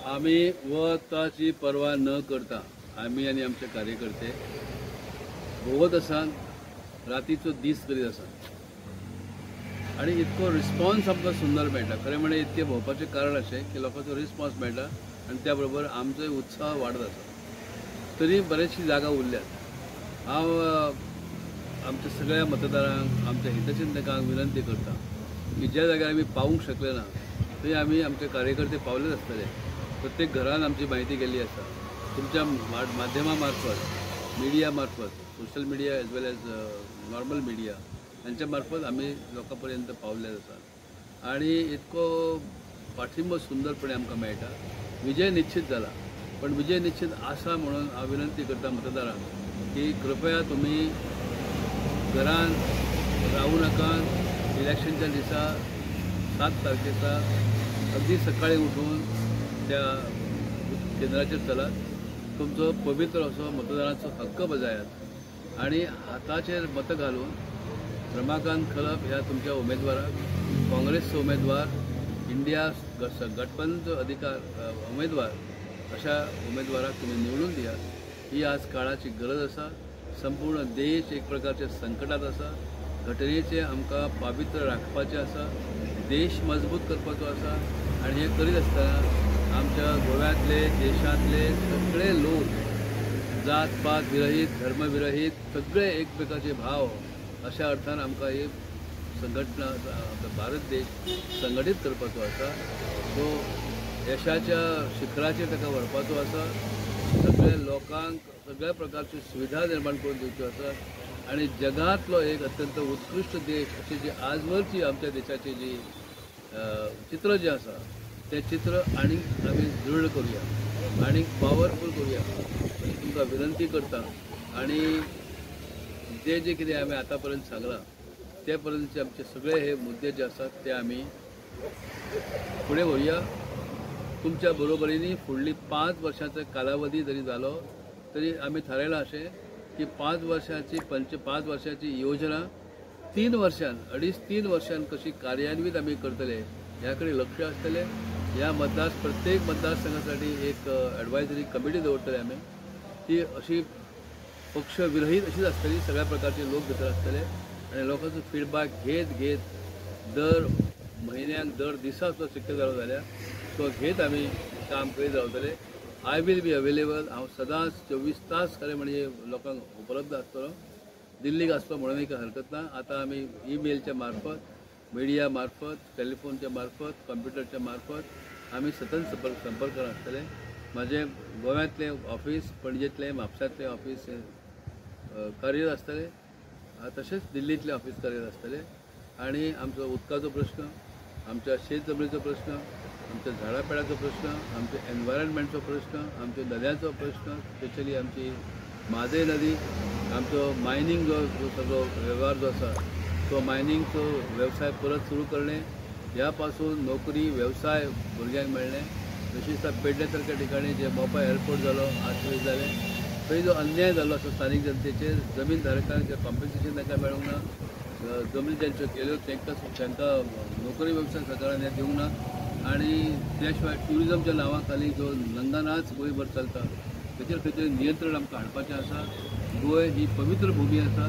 आमी वताची पर्वा न करता आमी आनी आमचे कार्यकर्ते भोंवत आसात, रातीचो दीस करीत आसात आनी इतको रिस्पॉन्स आमकां सुंदर मेळटा. खरें म्हणल्यार इतकें भोंवपाचें कारण अशें की लोकांचो रिस्पॉन्स मेळटा आनी त्या बरोबर आमचोय उत्साह वाडत आसा. तरी बरेचशी जागा उरल्यात. हांव आमच्या सगळ्या मतदारांक, आमच्या हितचिंतकांक विनंती करता की ज्या जाग्यार आमी पावूंक शकले ना थंय आमी आमचे कार्यकर्ते पावलेच आसतले. प्रत्येक घरान आमची म्हायती गेल्ली आसा. तुमच्या माध्यमा मार्फत, मिडिया मार्फत, social media as well as normal media हांच्या मार्फत आमी लोकां पर्यंत पावले आसात आनी इतको पाठिंबो सुंदरपणे आमकां मेळटा. विजय निश्चित जाला, पण विजय निश्चित आसा म्हणून हांव विनंती करता मतदारांक की कृपया तुमी घरान रावू नाका. इलेक्शनच्या दिसा 7 तारखेचा अगदी सकाळी उठून त्या केंद्राचेर चलात, तुमचो पवित्र असो मतदानाचो हक्क बजायात आनी हाताचेर मत घालून रमाकांत खलप ह्या तुमच्या उमेदवाराक, काँग्रेसचो उमेदवार, इंडिया गठबंधनचो अधिकार उमेदवार, अशा उमेदवाराक तुमी निवडून दियात. ही आज काळाची गरज आसा. संपूर्ण देश एक प्रकारच्या संकटात आसा. घटनेचें आमकां पावित्र्य राखपाचें आसा, देश मजबूत करपाचो आसा आनी हें करीत आसतना आमच्या गोव्यांतले, देशांतले सगळे लोक जात पात विरहीत, धर्म विरहीत, सगळे एकमेकाचे भाव अशा अर्थान आमकां ही संघटना, भारत देश संघटीत करपाचो आसा. तो यशाच्या शिखराचेर ताका व्हरपाचो आसा. सगळ्या लोकांक सगळ्या प्रकारच्यो सुविधा निर्माण करून दिवच्यो आसा आनी जगांतलो एक अत्यंत उत्कृश्ट देश अशी जी आजवरची आमच्या देशाची जी चित्र जें आसा तें चित्र आनीक आमी दृढ करुया, आनीक पावरफूल करुया अशी तुमकां विनंती करता. आनी जे जे कितें आमी आतां पर्यंत सांगलां ते पर्यंतचे आमचे सगळे हे मुद्दे जे आसात ते आमी फुडें व्हरुया. तुमच्या बरोबरीनी फुडली 5 वर्षांचो कालावधी जरी जालो तरी आमी थारायलां अशें की 5 वर्षांची 5 वर्षांची योजना 3 वर्षान, 2.5-3 वर्षान कशी कार्यान्वित आमी करतले ह्या कडेन लक्ष आसतलें. ह्या मतदार प्रत्येक मतदारसंघासाठी एक एडवायजरी कमिटी दवरतले आमी. ती अशी पक्ष विरहीत अशीच आसतली, सगळ्या प्रकारचे लोक भितर आसतले आनी लोकांचो फिडबॅक घेत घेत दर म्हयन्याक, दर दिसा तो शक्य जालो जाल्यार तो घेत आमी काम करीत रावतले. I will be available. हांव सदांच 24 तास खरें म्हणजे लोकांक उपलब्ध आसतलो. दिल्लीक आसलो म्हणूनय कांय हरकत ना. आतां आमी ईमेलच्या मार्फत, मिडिया मार्फत, टेलिफोनच्या मार्फत, कॉम्प्युटरच्या मार्फत आमी सतत संपर्कान आसतले. म्हाजें गोव्यांतलें ऑफिस, पणजेंतलें, म्हापशांतलें ऑफिस कार्यरत आसतलें, तशेंच दिल्लींतलें ऑफिस कार्यरत आसतलें. आनी आमचो उदकाचो प्रश्न, आमच्या शेत जमनीचो प्रश्न, आमच्या झाडां पेडाचो प्रश्न, आमच्या एनवायरमेंटचो प्रश्न, आमच्या नद्यांचो प्रश्न, स्पेशली आमची म्हादय नदी, आमचो मायनींग जो सगळो वेव्हार जो आसा तो मायनींगचो वेवसाय परत सुरू करणे, ह्या पासून नोकरी वेवसाय भुरग्यांक मेळ्ळे. विशेषतः पेडणे सारक्या ठिकाणी जे मोपा एअरपोर्ट जालो, आज जालें, थंय जो अन्याय जालो आसा स्थानीक जनतेचेर, जमीन धारकांक जे कॉम्पन्सेशन तांकां मेळूंक ना, जमनी ज्यांच्यो केल्यो तांकां तांकां नोकरी वेवसाय सरकारान हें दिवंक ना. आनी त्या शिवाय ट्युरिजमच्या नांवा खाली जो नंगानाच गोंयभर चलता तेचेर खंय तरी नियंत्रण आमकां हाडपाचें आसा. गोंय ही पवित्र भूमी आसा.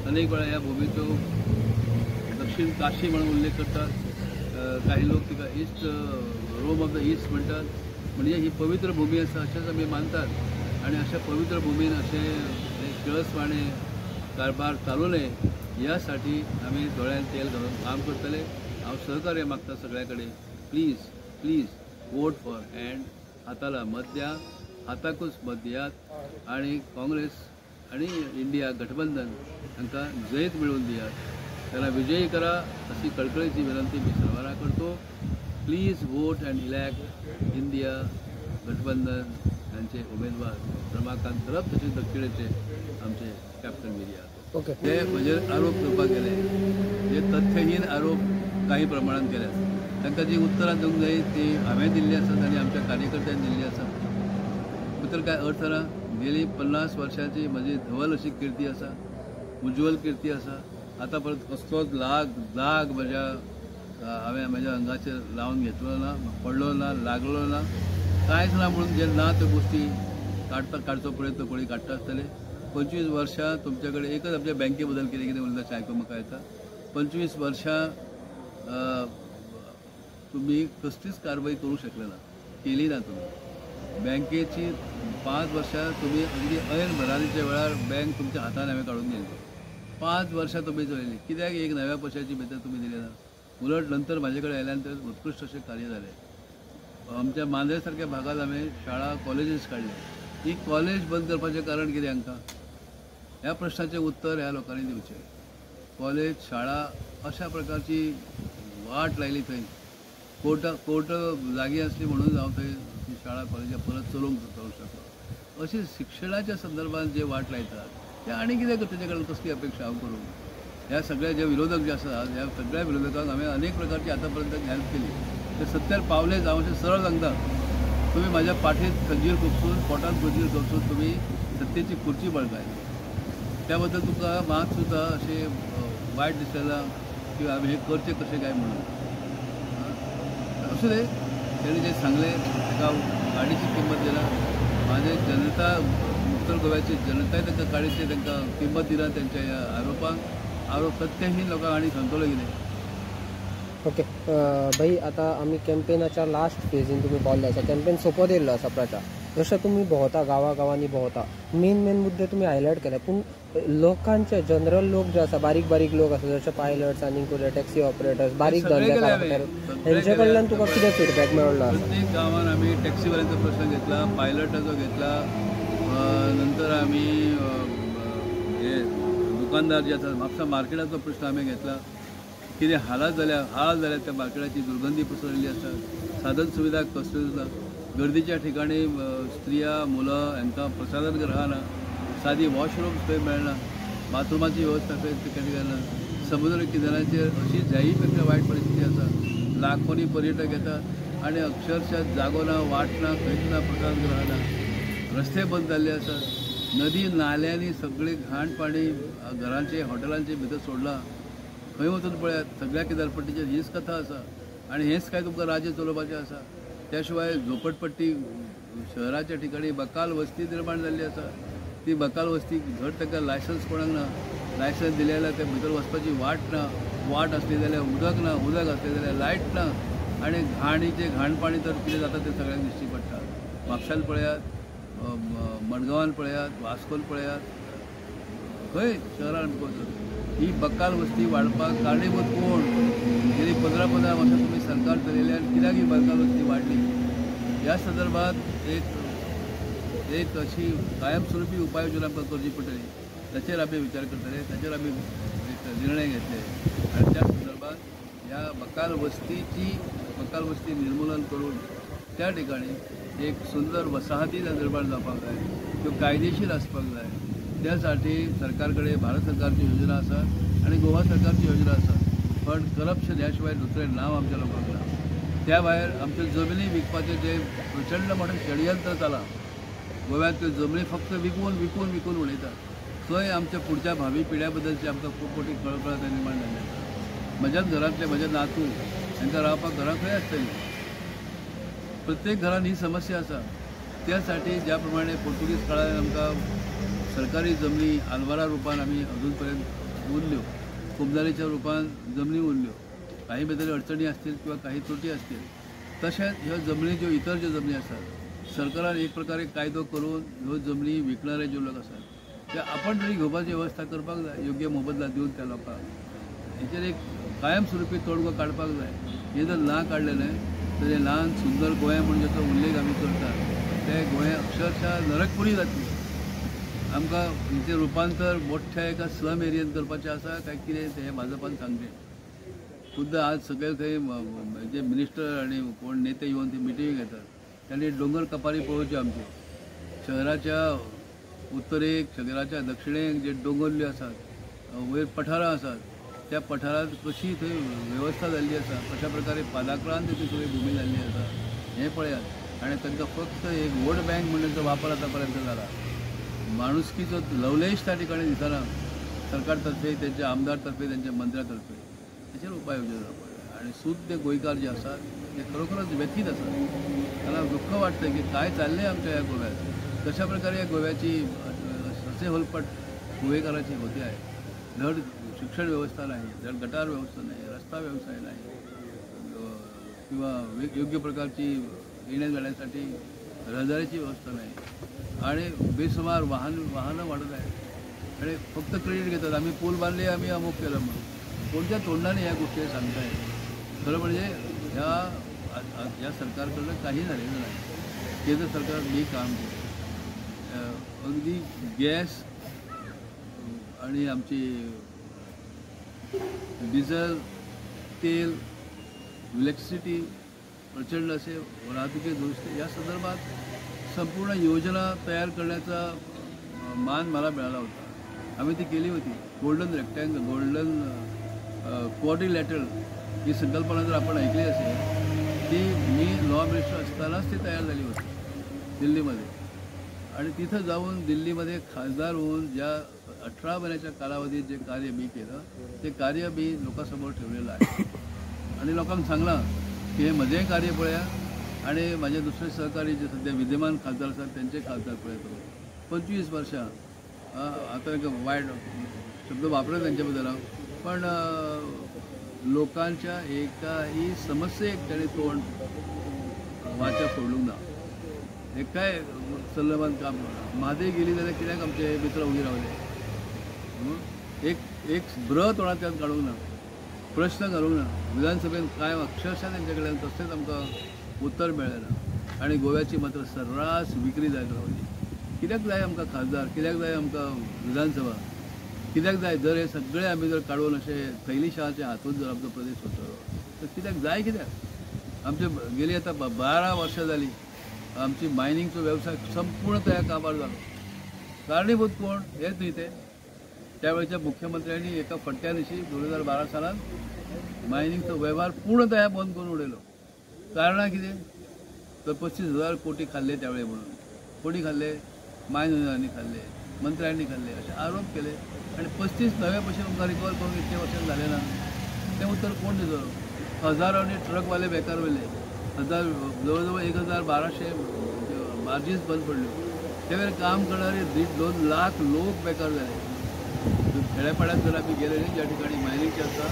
अनेक वेळा ह्या भुमीचो दक्षिण काशी म्हणून उल्लेख करतात, काही लोक तिका east, Rome of the east म्हणटात. म्हणजे ही पवित्र भूमी आसा अशेंच आमी मानतात आनी अशा पवित्र भूमीन अशें किळसवाणे कारभार चालू नये यासाठी आमी दोळ्यान तेल घालून काम करतले. हांव सहकार्य मागता सगळ्या कडेन, please please vote for hand. हाताला मत द्या, हाताकूच मत दियात आनी काँग्रेस आनी इंडिया गठबंधन हांकां जैत मेळोवन दियात, त्यांना विजयी करा अशी कळकळीची विनंती मी सर्वांना करतो. Please vote and elect India गठबंधन यांचे उमेदवार रमाकांत खलप, तसेच दक्षिणेचे आमचे कॅप्टन मिरिया. ओके. ते म्हणजे आरोप करपाक गेले, जे तथ्यहीन आरोप काही प्रमाणात केल्यात तांकां जी उत्तरां दिवंक जाय ती हांवें दिल्ली आसात आनी आमच्या कार्यकर्त्यांनी दिल्ली आसा. भितर काय अर्थ ना. गेली 50 वर्षांची म्हजी धवल अशी कीर्ती आसा, उज्ज्वल कीर्ती आसा. आतां परत कसलोच लाग म्हज्या हांवें म्हज्या अंगाचेर लावन घेतलो ना, पडलो ना, लागलो ना. कांयच ना म्हणून जे ना त्यो गोश्टी काडचो प्रयत्न कोणी काडटा आसतले. 25 वर्षां तुमचे कडेन एकच आमच्या बँके बद्दल कितें कितें उलयता आयकूंक म्हाका येता. 25 वर्षां तुमी कसलीच कारवाई करूंक शकले ना, केली ना तुमी. बँकेची 5 वर्षां तुमी अगदी ऐन भरारीच्या वेळार बँक तुमच्या हातान हांवें काडून दिली. 5 वर्षां तुमी चलयली, कित्याक एक नव्या पयशाची भितर तुमी दिले ना. उलट नंतर म्हाजे कडेन आयल्या नंतर उत्कृश्ट अशें कार्य जालें. आमच्या मांद्रे सारक्या भागात हांवें शाळा कॉलेजीस काडले. ही कॉलेज बंद करपाचें कारण कितें हांकां, ह्या प्रश्नाचें उत्तर ह्या लोकांनी दिवचें. कॉलेज शाळा अशा प्रकारची वाट लायली थंय, कोर्ट जागी आसली म्हणून हांव थंय ती शाळा कॉलेजां परत चलोवंक शकलो. अशी शिक्षणाच्या संदर्भात जे वाट लायतात ते आनी कितें तेजे कडेन कसली अपेक्षा हांव करूं. ह्या सगळ्या जे विरोधक जे आसात ह्या सगळ्या विरोधकांक हांवें अनेक प्रकारची आतां पर्यंत हेल्प केली. ते सत्तेर पावले हांव अशें सरळ सांगता, तुमी म्हाज्या पाठीत खंजीर खुपसून पोटात खंजीर खुपसून तुमी सत्तेची खुर्ची बळकायली. त्या बद्दल तुमकां मात सुद्दां अशें वायट दिसलें ना की हांवें हें करचें कशें काय म्हणून. असूं दे, तेणें जें सांगलें ताका गाडीची किंमत दिना. म्हाजे जनता उत्तर गोव्याची जनताय तांकां गाडीची तांकां किंमत दिना तेंच्या ह्या आरोपांक. आरोप सत्यहीन लोकांक आनी सांगतलो कितें. ओके भाई, आतां आमी कॅम्पेनाच्या लास्ट फेजीन तुमी पावल्ले आसा. कॅम्पेन सोंपत येयल्लो आसा प्रचार. जशें तुमी भोंवता गांवा गांवांनी भोंवता, मेन मेन मुद्दे तुमी हायलायट केले, पूण लोकांचे जनरल लोक जे आसा, बारीक बारीक लोक आसा, जशे पायलट्स आनी कितें टॅक्सी ऑपरेटर्स, बारीक धंदेकार, हेंचे कडल्यान तुका कितें फिडबॅक मेळ्ळो आसा? प्रत्येक गांवान आमी टॅक्सीवाल्यांचो प्रश्न घेतला, पायलटाचो घेतला, नंतर आमी हे दुकानदार जे आसा म्हापसा मार्केटाचो प्रश्न आमी घेतला. कितें हालात जाल्या, हाल जाल्या त्या मार्केटाची दुर्गंधी पसरलेली आसा, साधन सुविधा कसल्योच ना. गर्दीच्या ठिकाणी स्त्रिया मुलं हांकां प्रसाधन गृहां ना, सादी वॉशरूम्स खंय मेळना, बाथरुमाची वेवस्था खंय त्या ठिकाणी ना. समुद्र किनाऱ्याचेर अशी जायी पेक्षा वायट परिस्थिती आसा. लाखोंनी पर्यटक येतात आनी अक्षरशः जागो ना, वाट ना, खंयच ना, प्रसाद गृहां ना, रस्ते बंद जाल्ले आसात. नदी नाल्यांनी सगळें घाण पाणी घरांचे हॉटेलांचे भितर सोडलां. खंय वचून पळयात सगळ्या किनारपट्टीचेर हीच कथा आसा आनी हेंच काय तुमकां राज्य चलोवपाचें आसा. त्या शिवाय झोपडपट्टी शहराच्या ठिकाणी बकाल वस्ती निर्माण जाल्ली आसा. ती बकाल वस्ती धड तांकां लायसन्स कोणाक ना, लायसन्स दिलें जाल्यार ते भितर वचपाची वाट ना, वाट आसली जाल्यार उदक ना, उदक आसलें जाल्यार लायट ना, आनी घाणीचें घाण पाणी तर कितें जाता तें सगळ्यांक दिश्टी पडटा. म्हापशान पळयात, मडगांवान पळयात, वास्कोन पळयात, खंय शहरान वचून ही बकाल वस्ती वाडपाक कारणीभूत कोण? गेली 15-15 वर्सां तुमी सरकार चलयलें आनी कित्याक ही बकाल वस्ती वाडली? ह्या संदर्भात एक अशी कायमस्वरूपी उपाययोजना आमकां करची पडटली. ताचेर आमी विचार करतले, ताचेर आमी एक निर्णय घेतले आनी त्या संदर्भात ह्या बकाल वस्तीची बकाल वस्ती निर्मूलन करून त्या ठिकाणी एक सुंदर वसाहती निर्माण जावपाक जाय, त्यो कायदेशीर आसपाक जाय. त्यासाठी सरकारकडे भारत सरकारची योजना आसा आनी गोवा सरकारची योजना आसा, पण करप्शन ह्या शिवाय दुसरें नांव आमच्या लोकांक ना. त्या भायर आमच्यो जमिनी विकपाचें जें प्रचंड मोठें षडयंत्र चलां गोव्यांत, त्यो जमनी फक्त विकून विकून विकून उडयतात. थंय आमच्या फुडच्या भावी पिढ्या बद्दलची आमकां खूब मोठी कळकळ निर्माण जाल्ली आसा. म्हज्याच घरांतले म्हजे नातू तांकां रावपाक घरां खंय आसतलीं? प्रत्येक घरान ही समस्या आसा. त्यासाठी ज्या प्रमाणे पोर्तुगीज काळान आमकां सरकारी जमनी आलवारा रुपान आमी अजून पर्यंत उरल्यो, कुमदारीच्या रुपान जमनी उरल्यो, काही भितर अडचणी असतील किंवा काही त्रुटी असतील, तशेंच ह्यो जमनी ज्यो इतर ज्यो जमनी आसात सरकारान एक प्रकारे कायदो करून ह्यो जमनी विकणारे ज्यो लोक आसात ते आपण तरी घेवपाची वेवस्था करपाक जाय, योग्य मोबदला दिवन त्या लोकांक हेचेर एक कायमस्वरूपी तोडगो काडपाक जाय. हें जर ना काडलें न्हय तर हें ल्हान सुंदर गोंय म्हूण जाचो उल्लेख आमी करतात तें गोंय अक्षरशः नरकपुरी जातली. आमकां हेचें रुपांतर मोठ्या एका स्लम एरियेंत करपाचें आसा काय कितें तें भाजपान सांगचें. खुद्द आज सगळे थंय जे मिनिस्टर आनी कोण नेते येवन ती मिटिंग घेतात तांणी दोंगर कपारी पळोवच्यो. आमच्यो शहराच्या उत्तरेक, शहराच्या दक्षिणेक जे दोंगुल्ल्यो आसात, वयर पठारां आसात, त्या पठारांत कशी थंय वेवस्था जाल्ली आसा, कशा प्रकारे पादाक्रांत ती सगळी भूमी जाल्ली आसा हें पळयात. आनी तांकां फक्त एक वोट बँक म्हणून तांचो वापर आतां पर्यंत जाला. माणुसकीचो लवलेश त्या ठिकाणी दिसना सरकारतर्फे, त्यांच्या आमदारतर्फे, त्यांच्या मंत्र्यातर्फे. ताचेर उपाय योजना जावपाक जाय. आनी सुद्द गोंयकार जे आसात ते खरोखरच व्यथित आसात. त्यांना दुःख वाटतं की काय चाललं आहे आमच्या या गोव्यात, कशा प्रकारे या गोव्याची ससे होलपट गोवेकराची होते आहे. धड शिक्षण व्यवस्था नाही, धड गटार व्यवस्था नाही, रस्ता व्यवसाय नाही किंवा योग्य प्रकारची येण्या जाण्यासाठी रहदारीची व्यवस्था नाही आणि बेसुमार वाहनं वाढत आहेत आणि फक्त क्रेडिट घेतात, आम्ही पूल बांधले, आम्ही अमुक केलं म्हणून. कोणत्या तोंडाने या गोष्टी सांगताय? खरं म्हणजे ह्या सरकारकडनं काही झालेलं नाही. केंद्र सरकार मी काम केलं, अगदी गॅस आणि आमची डिझेल, तेल, इलेक्ट्रिसिटी प्रचंड असे वाहतुकी दुरुस्ती या संदर्भात संपूर्ण योजना तयार करण्याचा मान मला मिळाला होता. आम्ही ती केली होती. गोल्डन रेक्टँगल, गोल्डन क्वाड्रिलॅटरल ही संकल्पना जर आपण ऐकली असेल, ती मी लॉ मिनिस्टर असतानाच ती तयार झाली होती दिल्लीमध्ये. आणि तिथं जाऊन दिल्लीमध्ये खासदार होऊन ज्या 18 महिन्याच्या कालावधीत जे कार्य मी केलं ते कार्य मी लोकांसमोर ठेवलेलं आहे आणि लोकांना सांगलं की हे माझे कार्य पळया आणि माझे दुसरे सहकारी जे सध्या विद्यमान खासदार आसात त्यांचे खासदार पळयत. 25 वर्षां आता एक वायट शब्द वापरला त्यांच्याबद्दल, पण लोकांच्या एकाही समस्येक त्याने तोंड वाचा फोडूंक ना. हे काय सल्लमान काम म्हादय गेली जाल्यार कित्याक आमचे मित्र उगी रावले? एक एक ब्र तोंडांतल्यान काडूंक ना, प्रश्न घालूंक ना. विधानसभेन काय अक्षरशः तेंचे कडल्यान कसलेंच आमकां उत्तर मेळ्ळें ना आनी गोव्याची मात्र सर्रास विक्री जायत रावली. कित्याक जाय आमकां खासदार, कित्याक जाय आमकां विधानसभा, कित्याक जाय? जर हे सगळे आमी जर काडून अशें थैलीशाहाच्या हातूंत जर आमचो प्रदेश वतलो तर कित्याक जाय? कित्याक आमचे गेली आतां 12 वर्सां जालीं आमची मायनिंगचो वेवसाय संपूर्ण तया काबार जालो. कारणीभूत कोण? हेच न्ही ते त्यावेळच्या मुख्यमंत्र्यांनी एका फट्ट्यानिशी 2012 सालान मायनिंगचो वेव्हार पूर्णतया बंद करून उडयलो. कारणां कितें? तर 25,000 कोटी खाल्ले त्यावेळी म्हणून. कोणी खाल्ले? मायन युनियनांनी खाल्ले, मंत्र्यांनी खाल्ले असे आरोप केले आणि 35 नवे पैसे तुमकां रिकवर करून इतके वर्षां जाले ना. तें उत्तर कोण दितलो? हजारांनी ट्रकवाले बेकार वयले, हजार जवळजवळ 1,1200 बार्जीस बंद पडल्यो. ते काम करणारे 1.5-2 लाख लोक बेकार जाले. खेड्यापाड्यात जर आमी गेले न्ही ज्या ठिकाणी मायनिंगचे आसा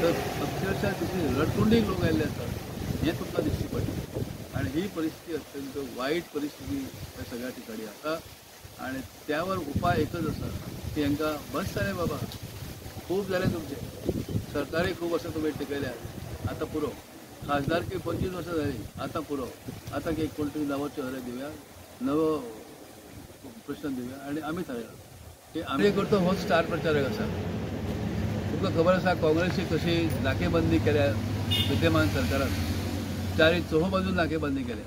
तर अक्षरशः तिथे रडकुंडीक लोक आयिल्ले आसात हें तुमकां दिश्टी पडटा. आणि ही परिस्थिती अत्यंत वाईट परिस्थिती ह्या सगळ्या ठिकाणी आसा आणि त्यावर उपाय एकच आसा की हांकां बस जालें बाबा, खूब जालें तुमचें, सरकारय खूब वर्सां तुमी टिकयल्या, आतां पुरो. खासदारकी 25 वर्सां जाली, आतां पुरो. आतां एक कोण तरी नवो चेहरो दिवया, नवो प्रश्न दिवया आनी आमी थारया की आमी करतो. हो स्टार प्रचारक आसा. तुमकां खबर आसा काँग्रेसी कशी नाकेबंदी केल्या विद्यमान सरकारान, चारी चोहो बाजून नाकेबंदी केल्या.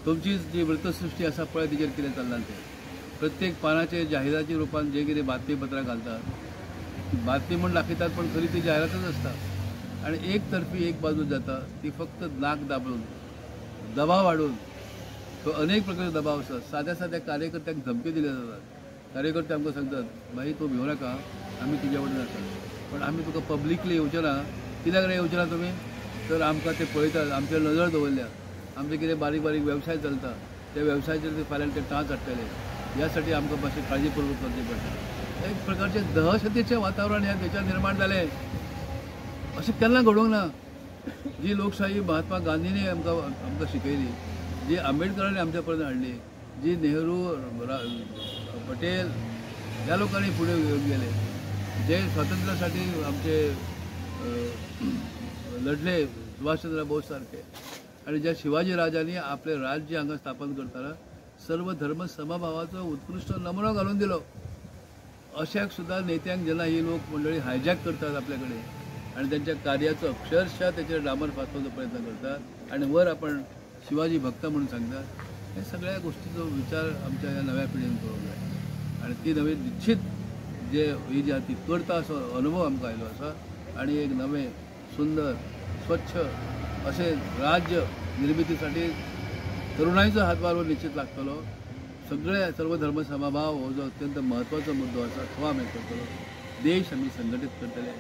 तुमची जी वृत्तसृष्टी आसा पळय तिचेर कितें चल्लां तें. प्रत्येक पानाचेर जाहिराती रुपान जे कितें बातमीपत्रां घालतात, बातमी म्हूण दाखयतात पण खरी ती जाहिरातच आसता आणि एक तर्फी एक बाजू जाता ती फक्त नाक दाबून, दबाव वाडून. तो अनेक प्रकारचे दबाव आसतात. साध्या साध्या कार्यकर्त्यांक धमकी दिल्या जातात. कार्यकर्ते आमकां सांगतात, भाई तूं भिवू नाका, आमी तुज्या वटेन आसात, पण आमी तुका पब्लिकली येवचे ना. कित्याक रे येवचे ना तुमी? तर आमकां ते पळयतात, आमचेर नजर दवरल्या, आमचे कितें बारीक बारीक वेवसाय चलता त्या वेवसायाचेर ते फाल्यां ते टांच हाडटले, ह्यासाठी आमकां मातशें काळजीपूर्वक करचें पडटा. एक प्रकारचें दहशतीचें वातावरण ह्या देशांत निर्माण जालें. अशें केन्ना घडूंक ना. जी लोकशाही महात्मा गांधींनी आमकां आमकां शिकयली, जी आंबेडकरांनी आमच्या पर्यंत हाडली, जी नेहरू, पटेल ह्या लोकांनी फुडें घेवन गेले, जे स्वातंत्र्यासाठी आमचे लढले सुभाषचंद्र बोस सारखे, आणि ज्या शिवाजी राजांनी आपले राज्य हांगा स्थापन करतना सर्व धर्म समभावाचो उत्कृश्ट नमुनो घालून दिलो, अशाक सुद्दां नेत्यांक जेन्ना ही लोक मंडळी हायजॅक करतात आपल्याकडे आणि त्यांच्या कार्याचो अक्षरशः त्याचेर डांबर फासपाचो प्रयत्न करतात आणि वर आपण शिवाजी भक्त म्हणून सांगतात, हे सगळ्या गोष्टीचो विचार आमच्या ह्या नव्या पिढीन करूंक जाय. आणि ती नवी निश्चित जे ही जी आहा ती करता असो अनुभव आमकां आयलो आसा आणि एक नवें सुंदर स्वच्छ अशें राज्य निर्मितीसाठी तरुणाईचो हातभार हो निश्चित लागतलो. सगळे सर्व धर्म समभाव हो जो अत्यंत महत्त्वाचो मुद्दो आसा तो आमी करतलो. देश आमी संघटीत करतले.